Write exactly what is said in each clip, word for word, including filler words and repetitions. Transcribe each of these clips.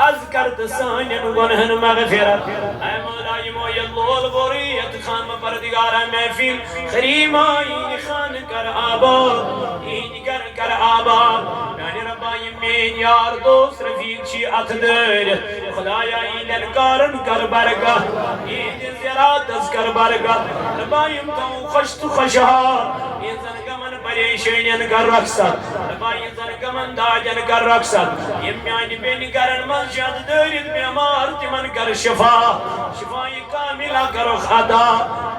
از کر تہٕ سانٮ۪ن گۄنہن مغفرت۔ اے مولا، یِمو یہِ لول بوٚرُے یتھ خانہ پروردگارا محفل کریما، یِہنٛدِ خانہ کر آباد، یِہنٛدِ گرٕ کر آباد۔ میانہِ ربا، یِم میٲنۍ یار دوست رفیق چھی اتھ دٲرِتھ، خدایا، یِہنٛدٮ۪ن کارن کر برکت، یِہنٛدِ زِراتس کر برکت۔ ربا، یِم تھاوُن خۄش تہٕ خۄشحال، یِہنٛزن غمن پریشٲنین کر رۄخصت۔ ربا، یِہنٛزن غمن دادٮ۪ن کر رۄخصت۔ یِم میانہِ بیٚنہِ گرن منٛز چھِ اتھ دٲرِتھ بیمار، تِمن کر شفا، شفا کاملہ کرُکھ عطا۔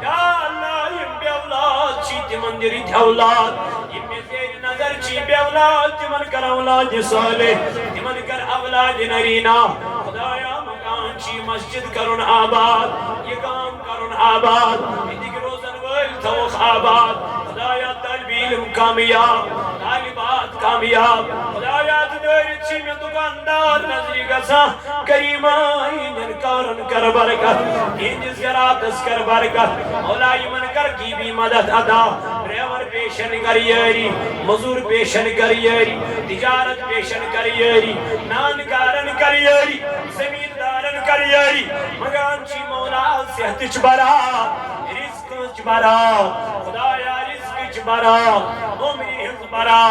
یا اللہ، یِم بے اولاد چھی، تِمن دِ رٕتۍ اولاد۔ یِم مےٚ زیر نظر چھی بے اولاد، تِمن کر اولاد صالح، تِمن کر اولاد نرینا۔ خدایا، مکان چھی مسجد کرُن آباد، یہِ گام کرُن آباد، ییٚتِکۍ روزن وٲلۍ تھاوُکھ آباد۔ خدایا، طالب علم کامیاب، طالبات کامیاب۔ خدایا، تہٕ دٲرِتھ چھی مےٚ دُکاندار نظرِ گژھان۔ کریما، یِہنٛدٮ۪ن کارن کر برکت، یِہنٛدِس زِراتس کر برکت۔ مولا، یِمن کر طبی مدد عطا، ڈرائیور پیشن کر یٲری، مزور پیشن کر یٲری، تجارت پیشن کر یٲری، نان کارن کر یٲری، زمیندارن کر یٲری۔ مگان چھی مولا صحتٕچ برا، رزقٕچ برا، خدایا رزقٕچ برا، عمرِ ہٕنٛز برا۔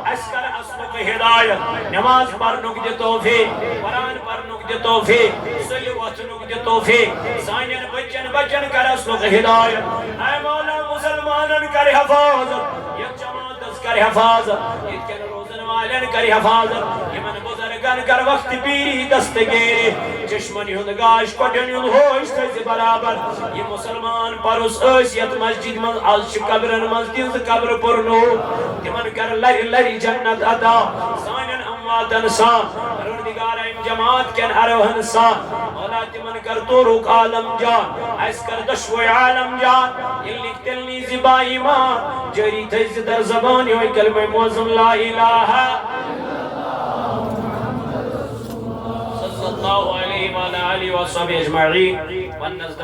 اَسہِ کر اصلُک ہدایت، نماز پرنُک دِ توفیق، قرآن پرنُک دِ توفیق، سُلہِ وۄتھنُک دِ توفیق۔ سانٮ۪ن بچن بچن کر اصلُک ہدایت۔ اے مولا، مسلمانن کر حفاظت، یتھ جماعتس کر حفاظت، ییٚتہِ کٮ۪ن روزن والٮ۪ن کر حفاظت، یِمن بزرگن کر وقت پیری دستگیری، چشمن ہُنٛد گاش، کۄٹھٮ۪ن ہُنٛد ہوش تھٲوزِ برابر۔ یِم مسلمان پرُس ٲسۍ یتھ مسجد منٛز، از چھِ قبرن منٛز، تِہنٛز قبر پُرنوٗر، تِمن کر لرِ لرِ جنت عطا۔ سانٮ۪ن امواتن سان، پروردگارا، یِم جماعت کٮ۪ن ارواحن سان، مولا، تِمن کر تورُک عالم جان، اَسہِ کر دۄشوے عالم جان۔ ییٚلہِ نِکۍ تیٚلہِ نی زِ با ایمان، جٲری تھٲوزِ در زبان یِہوٚے کلمہ معظم لا الہ صلی اللہ علیہ وعلی آلہ وصحبہ اجمعین۔ وننس